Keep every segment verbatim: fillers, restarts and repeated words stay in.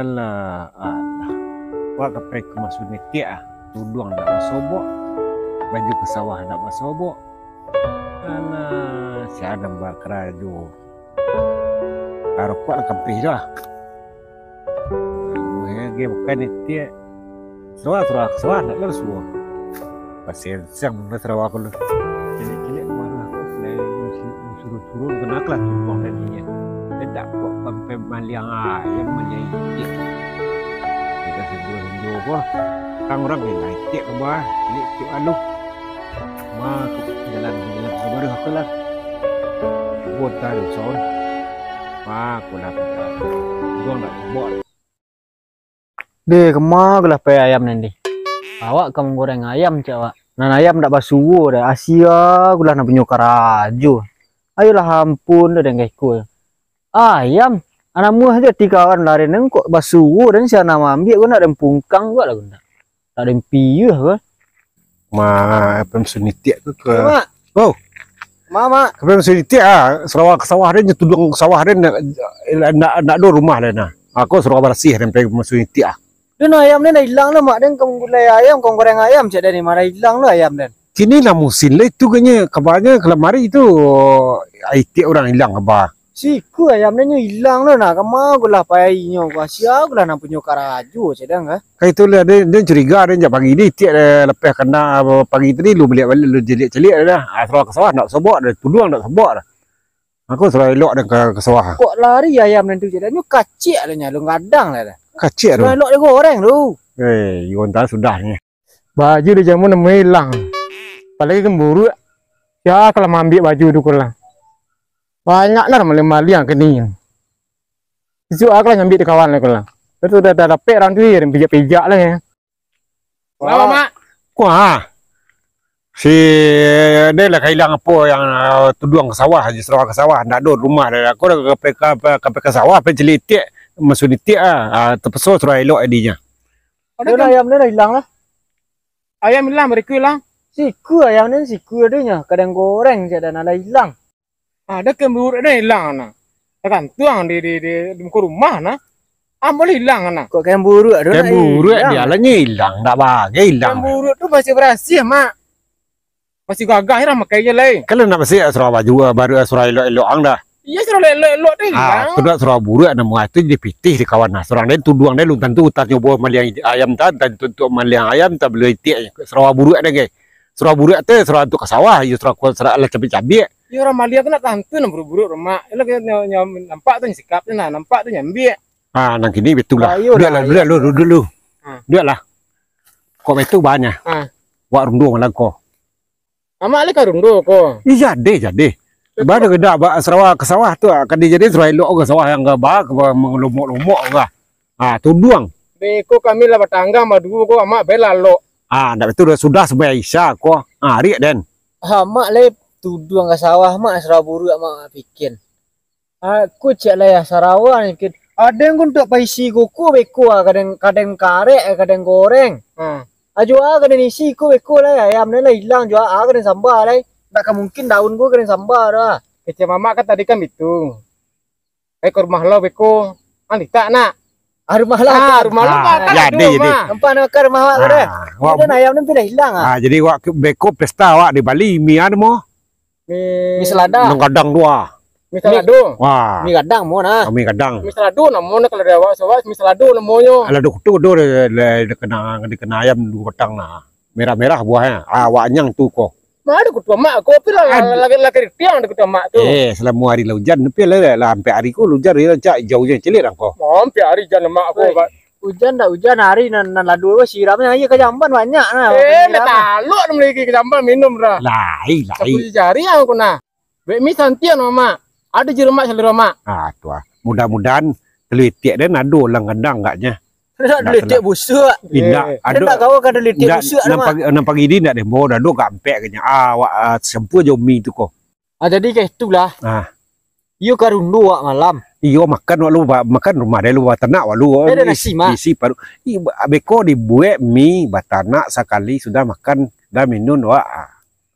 Alah, alah. Wak ka pai ka masuak nitiak ah. Tuduang ndak basobok, baju ka sawah ndak basobok. Alah, sia nan bakarajo. Rokok lah kempih tu ah. Muhe ge bukan nitiak. Sawah, sawah, sawah ndak lah suo. Pasal siang bana sarawa ko lu. Cilik-cilik marah ko, lai suruh turun, kena kelah tuduang dan inyo. Dia tak kok sampai maliang ayam, maliang itik. Kita sentuh-sentuh ko. Orang-orang ni lah itik ke bawah, cilik-cilik aluh. Ma, jalan, jalan ke baruah ko lah. Bontar son. Ma, ko lah. Tuduang tak sobok. Deh, kama lah pai ayam nan deh. Awak ka manggoreng ayam, cak awak. Nan ayam ndak basuo doh, asia gulah nan punyo karajo. Ayolah ampun doh dengke ko. Ayam, anak muah je ti kawan lari nang kok basuo dan sia nan maambiak ko ndak den pungkang ko lah ko ndak. Ndak den piuah ko. Ma, apa masuak nitiak tu ke? Mak. Oh. Ma, Mak. Apa masuak nitiak ah? Sarawa ka sawah den, tuduang ka sawah den, ndak, ndak, ndak ado rumah den nah. Aku sarawa barasiah den pai masuak nitiak ah. Duh, no ayam ni dah ilang lah, Mak. Den ka manggulai ayam, ka manggoreng ayam, cak den ni, ma lah ilang lah ayam den. Kini lah musim lah itu kayaknya, kabarnyo kalamari tu, itiak urang ilang kaba. Siku ayam den nyo ilang lah, nah, kama gulah pai inyo, asia gulah nan punyo karajo, cak den ka. Ka itu lah, den, den curiga, den jak pagi ni, itiak dah lapeh kandang, ah, pagi tadi, lu baliak-baliak, lu caliak-caliak dah. Ah, sarawa ka sawah, ndak sobok dah, tuduang ndak sobok dah. Aku sarawa elok den ka, ka sawah. Kok lari ayam den tu, cak den nyo kacik lah nyo, lu gadang lah dah. Kacik tu. Sarawa elok digoreng tu. Eh, iyo, antah sudah ni. Baju dijamu nemu ilang. Apalagi kan buruak. Sia ka lah maambiak baju tu ko lah. Banyak lah maliang-maliang kini. Isuak aku lah nyambiak di kawan lah ko lah. Itu dah, dah dapek urang tu, yo, pijak-pijak lah yo. Kenapa, Mak? Kuah. Si, deh lah ka ilang apo yang, ah, tuduang ka sawah, sarawa ka sawah, ndak ado rumah dah. Aku dah ka pai ka, ka, ka pai ka sawah, pai caliak itiak, masuak nitiak ah. Ah, tapaso sarawa elok jadinyo. Ado ayam ni dah ilang lah. Ayam ilang, bariku ilang. Siku ayam ni, siku adonyo, ka den goreng cak den, alah ilang. Ah, ado kamburu ado ilang nah. Tagantuang di, di, di, di muko rumah nah. Ambo lah ilang nah. Kok kamburu ado nak ilang? Kamburu dia lah nyo ilang, ndak bagai ilang. Kamburu tu masih barasiah, Mak. Masih gagah lah makai je lai. Kalau nak basiak sarawa baju, ah, baru sarawa elok-elok ang dah. Iyo, sarawa elok-elok tu ilang. Ah, tu dak sarawa buruak namuah tu dipitih di kawan nah. Surang den tuduang den, lun tantu utanyo boh maliang ayam tan, tantu maliang ayam tan bali itiak. Sarawa buruak den ge. Sarawa buruak tu sarawa tu ka sawah, iyo sarawa, sarawa lah cabiak-cabiak. Iyo, urang maliang tu nak tantu nan buruak-buruak, Mak. Elok nyo, nyo nampak tu nyo sikap tu nah, nampak tu nyo ambiak. Ah, nan kini betul lah. Duduaklah, duduak lu, duduak lu. Ah. Duduaklah. Kok betul banyak. Ah. Wak rundung lah ko. Amak lai ka rundo ko. Ih, jadi, jadi. Betul. Baru ka dak ba-, sarawa ka sawah tu, ah, ka dijadian sarawa elok ka sawah yang ka ba-, ka ba-, mangalomok-lomok ka. Ah, tuduang. Beko kami lah batanggang baduo ko, amak bela lok. Ah, ndak betul, sudah sampai Isya ko. Ah, ariak den. Amak lai tuduang ka sawah, mak sarawa buruak, mak pikian. Aku cak lai sarawa ni, kit. Ado nan untuak paisi kuku beko, ah, ka den, ka den karek, ah, ka den goreng. Hmm. Ah, jua ka den isi ko beko lai, ayam ni lah ilang jua, ah, ka den samba lai. Ndak ka mungkin daun ko ka den samba doh. Kecek mamak kan tadi kan bitu. Eh, ka rumah lo beko. Ah, litak nak. Ah, rumah lo. Ah, rumah lo. Ah, kan ya, ado deh, rumah. Nampak nak ka rumah awak ko deh. Ah, ini wak dan ayam ni lah ilang, ah. Ah, jadi wak ke-, beko pesta awak di Bali, mi anu mo. Mi, mi salado. Nan gadang tu ah. Mi salado. Wah. Mi gadang mo nah. Ah, mi gadang. Mi salado namo nah kalau di awak, sobat, mi salado namonyo. Alah, dok tu do, de, de, dikena, dikena ayam duo batang nah. Merah-merah buahnyo. Ah, awak anyang tu ko. Ma ado kutu amak ko, pi lah, lah, lah, lah keriting ado kutu amak tu. Eh, salamo ari lah ujan, pi lah, lah ampek ari ko ujan, lah cak ijau ujan cilik lah ko. Ma ampek ari ujan amak ko. Oi. Ujan dak ujan, ari nan, nan lado ko siramnyo, aia ka jamban banyak nah. Eh, talok nan mulai ka jamban minum dah. Lai, lai. Sapu jari aku nah. Bek mi santiang no, Mak. Ado jiro, Mak, saliro, Mak. Ah, tu ah. Mudah-mudahan talua itiak den ado lah gadang agaknyo. Talua itiak busuak. Indak, ado. Indak kawa ka talua itiak busuak tu, Mak. Nan pagi, nan pagi ni indak den bawa, dah ado agak ampek agaknyo. Ah, wak, ah, sampua jo mi tu ko. Ah, jadi kek itulah. Ah. Iyo ka rundo wak malam. Iyo, makan wak lu, ba-, makan rumah dek lu, batanak wak lu. Ado nasi, Mak? Isi paruik. Ih, ba-, beko dibuek mi, batanak sakali sudah makan, dah minun wak. Ah.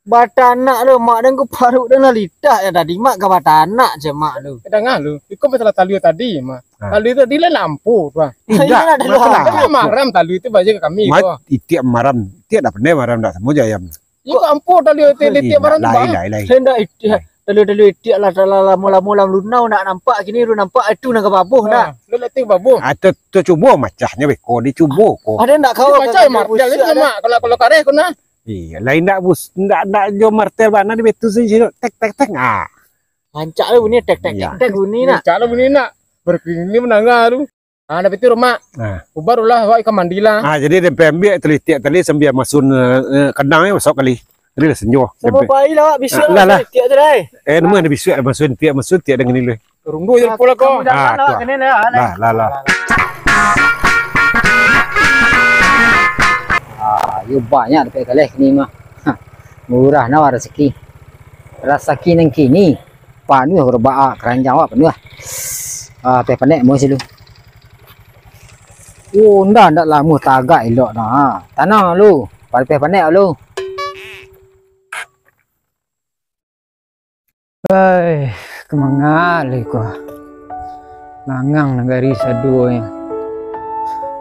Batanak tu, mak, dan ko paruik dan lah litak ya tadi, mak, ka batanak je, mak, tu. Eh, danga lu, iko masalah talua tadi, mak. Ha. Talua tadi lah lampu tu, ah. Indak, indak, masalah. Kan maram talua tu baja ka kami tu. Itiak maram, itiak dak pandai maram, dak samo jo ayam. Iko ampo talua tu, itiak maram tu, lai, bah. Lai, lai. Saya ndak itiak, talua-talua itiak lah, lah, lah, lamo-lamo lam lunau, ndak nampak, kini baru nampak, itu nan ka babuh, ndak? Lu lihat tu babuh. Ah, tu, tu cubo macahnyo beko, dicubo ko. Ada ndak kau? Macam mak, mak, kalau, kalau kareh ko nah. Iya, lain ndak bus-, ndak, ndak jo martel bana di betu sini, tek, tek, tek. Ah. Rancak tu bunyi tek, tek, tek, tek bunyi nak. Rancak tu bunyi nak. Berkeliling mandanga tu. Ah, dah betu rumah. Nah. Ubar ulah, awak ikan mandi lah. Ah, jadi dia ambil telitiak tadi sambil masun, eh, eh, kendang ni masuk kali. Jadi lah senjo. Sama baik lah, awak bisuak lah, lah. Telitiak tu dah, eh. Eh, nama ada bisuak, masun tiak, masun tiak dengan ni lu. Rundu je pula ko. Ah, tu lah. Lah, lah, lah. Ah, yo banyak dapek galeh kini mah. Ha, murah nah rasaki. Rasaki nan kini, panuah gerobak, ah, keranjang awak panuah. Ah, peh panek mo silu. Oh, ndak, ndak lamuah tagak elok nah. Tanang lu, peh panek lu. Ai, ka manga lai ko. Langang nagari sadonyo.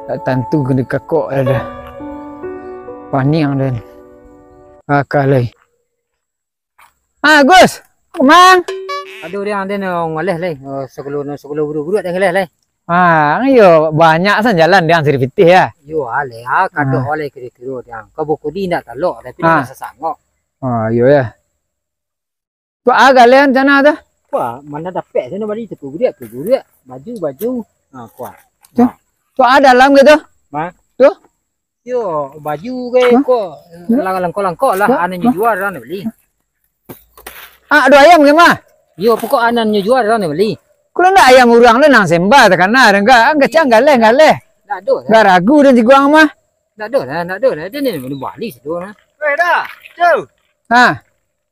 Tak tantu ka dikakok dah. Paniang den. Aka lai. Ah, Gus. Mang. Aduh, dia den ngaleh lai. Oh, sagalo, sagalo buruak-buruak den ngaleh lai. Ah, iyo banyak san jalan den siri pitih ya. Iyo aleh, ah, kadok aleh kiro-kiro den. Ka bukudi indak talok, tapi indak sasangok. Ah, iyo ya. Kok a galeh rencana tu? Wah, mana dapek tu nak bali tu, buruak tu, buruak. Baju, baju. Ha, kuah. Tu. Kok a dalam gitu? Ma? Tu? Yo, baju ke ko lang-, langkok-langkok lah, anan nyo jua urang nak bali. Ah, ado ayam ke mah? Yo, pokok anan nyo jua urang nak bali. Kalau ndak ayam urang tu nang sembah takana, enggak, enggak cang galeh, galeh. Ndak ado. Enggak ragu dan jiguang mah. Ndak ado lah, ndak ado lah. Dia ni bali situ lah. Weh, dah. Tu. Ha.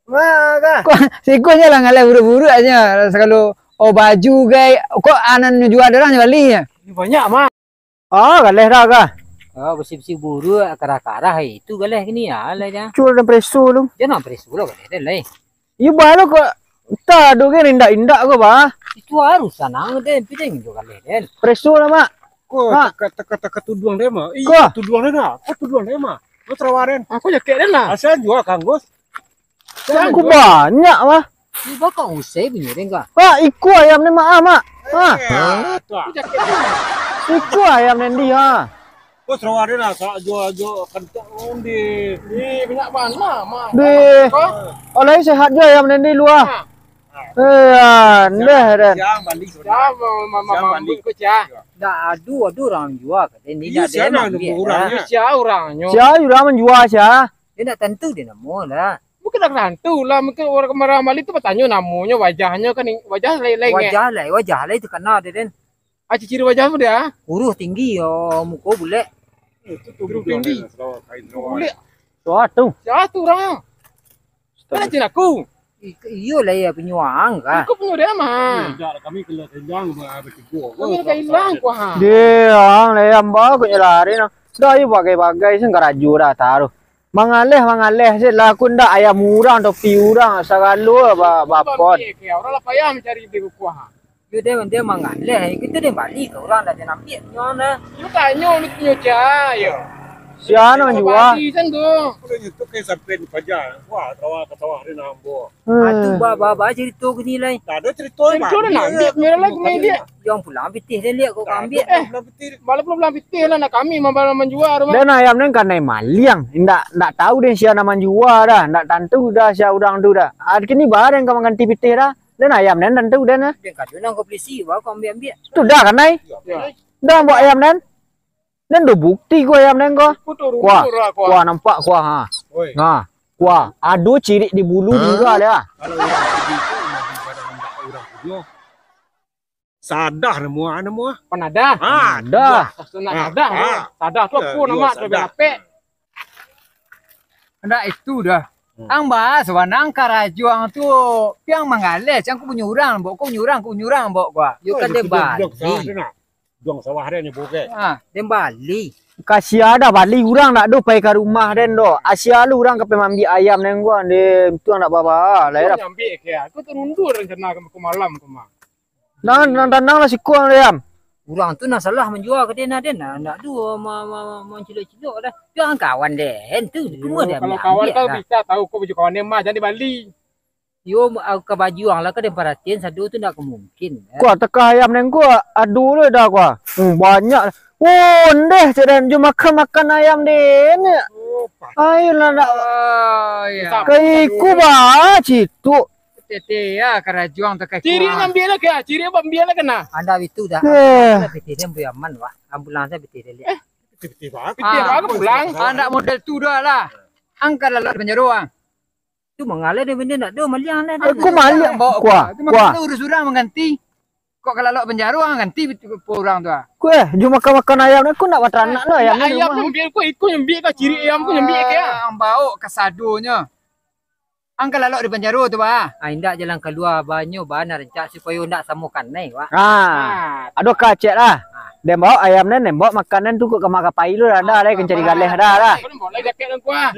Mah, kah? Kok siko nyo lah ngaleh buruak-buruak nyo. Sagalo, oh, baju gai. Kok anan nyo jua urang nyo bali nyo? Banyak, mah. Ah, galeh dah, kah? Oh, besi-besi buruak, karah-karah, eh, itu galeh kini, ah, lah, dah. Cul dan preso lu. Jangan preso lah, galeh, dah, lah. Iyo, bah, lu kok entah ado kan indak-indak ko, bah. Itu harus sanang, den, pideng jo galeh, den. Preso lah, Mak. Ko, mak, teka, teka, teka tuduang den, Mak. Ih, ko, tuduang den, ah. Ko tuduang den, Mak. Ko tarawa den. Aku jakek den lah. Asan jua, Kang Gus. Aku banyak, mah. Iba kau usai punyo den kah? Pak, iko ayam ni, Mak, ah, Mak. Ha. Eh, tu ah. Iko ayam ni, ha. Ko sarawa den lah, sa-, jual, jual kentok di. Ih, banyak bana, Mak. Di. Ko? Oleh sehat juo ayam ni di lua. Ha. Eh, aneh den. Siang balik. Siang, ma-, ma-, ma-, siang balik. Ko, siang. Dah, aduh, aduh, urang jua ka den. Iyo, sia nan nambah urang, ah. Sia urangnyo. Sia urang manjua, sia. Dia ndak tantu dia namo lah. Bukan ndak tantu lah, mungkin urang kamarin bali tu batanyo namonyo, wajahnyo kan, wajah lain-lain, eh. Wajah lain, wajah lain takana dia, den. Ah, ciri-ciri wajah tu dia? Kurus tinggi, yo, muko bulek. Kurus tinggi. Bulek. Sia tu? Sia tu urangnyo? Kan cin aku. I-, iyo lah, iyo, punyo ang kah? Iko punyo dia mah. Tidak, kami kena kenyang, ba-, batigo. Kami dah hilang, kuah. Dia ang lah, yang bawa kau nyelari, nah. Dah, iyo bagai-bagai, sen karajo dah, taruh. Mangaleh, mangaleh, sen lah, aku ndak ayam urang, topi urang, sagalo ba-, bapot. Urang lah payah mancari di kuah. Yo, dia, dia mangaleh, kito dia bali ka urang dah, dia nampak nyo nah. Yo, tanyo lu punyo sia, yo. Sia nan jua. Bali sen tu. Kalau nyo tu kan sampai di paja. Wah, rawa ka sawah dia nambo. Hmm. Aduh, ba, ba, ba, carito kini lai. Tak ada cerita, cerita dah nak ambil kamera lagi, dia. Yang pulang pitih dia lihat kau ambil. Eh, pulang pitih. Bala pulang pitih lah, nak kami mambala manjua rumah. Dan ayam nan kanai maliang. Ndak, ndak tahu den sia nan manjua dah. Ndak tantu dah sia urang tu dah. Ah, kini ba den ka mangganti pitih dah. Den ayam den tantu den, ah. Den kado nang ko polisi, ba ko ambiak-ambiak. Tu dah kanai. Yo. Dah buek ayam den. Den do bukti ko ayam den ko. Kuah, kuah, nampak kuah, ha. Oi. Ha, kuah. Ado cirik di bulu bira lah. Kalau urang tadi tu, urang punyo. Sadah namo, ah, namo, ah. Panadah. Ha, panadah. Sadah, ah, tu. Sadah tu apo nama tu, sadah. Lapek. Ndak itu dah. Hmm. Ang bahas, wanang karajo ang tu, piang manggaleh, cang ku punyo urang, bok ku punyo urang, ku punyo urang, bok ku ah. Yo kan den bali. Duang sawah dia ni, bukan? Ah, den bali. Ka sia dah bali urang ndak do pai ka rumah den do. Asia lu urang ka pai maambiak ayam den ko den. Untuang ndak baba lai dah. Nyambiak ke? Aku terundur rencana ke malam ko mah. Nan, nan tanang lah siko ayam. Urang tu nan salah manjua ka den nah den. Nah, ndak do ma-, ma-, ma-, mancilok-cilok dah. Jangan kawan den tu. Iyo, cuma den kalau ambiak kawan kan lah. Bisa tahu ko baju kawan den mah, jangan dibali. Yo, au ka bajuang lah ka den paratian sado tu ndak ka mungkin, eh. Kuah takah ayam den kuah, ado le dah kuah. Hmm, banyak. Oh, ndeh cek den jo makan-makan ayam den. Oh, pa- Ayolah nak. Oh, iya. Ka iku ba cituk. Tete ya karajuang takah. Ciri ngambil lah ke, ciri ngambil lah kena. Anda itu dah. Eh. Piti den bu aman wah. Ambulan saya piti den lihat. Piti, piti, piti, ah, pulang. Anda model tu dah lah. Angkat lalu penjero ah. Tu mangalah dia benda nak do maliang lah. Aku maliang. Bawa kuah, kuah. Urus urang mangganti. Kok kalau lok penjaro mangganti urang tu ah. Kuah, jo makan-makan ayam ni, aku nak batanak lo ayam ni. Ayam tu nyambiak ko, iko nyambiak ka, ciri ayam tu nyambiak ka. Ah, bawa kasadonyo. Ang kalau lok di penjaro tu bah. Ah, indak jalan kalua banyo bana rancak supayo ndak samo kanai wak. Ah. Ado kacek lah. Den bawa ayam ni, den bawa makanan tu kok ka makapai lu dah, dah lah, kancari galeh dah lah.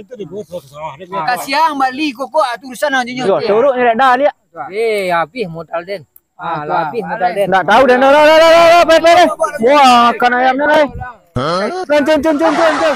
Itu dibawa ke sawah, dia bilang. Kasiang bali kokok ah, tu urusan nang jinyo. Yo, turuk ni dah liak. Eh, habis modal den. Ah, lah habis modal den. Ndak tahu den. Dah, dah, dah, dah, dah, pai, pai, pai. Wah, makan ayam ni, lai. Cun, cun, cun, cun, cun, cun.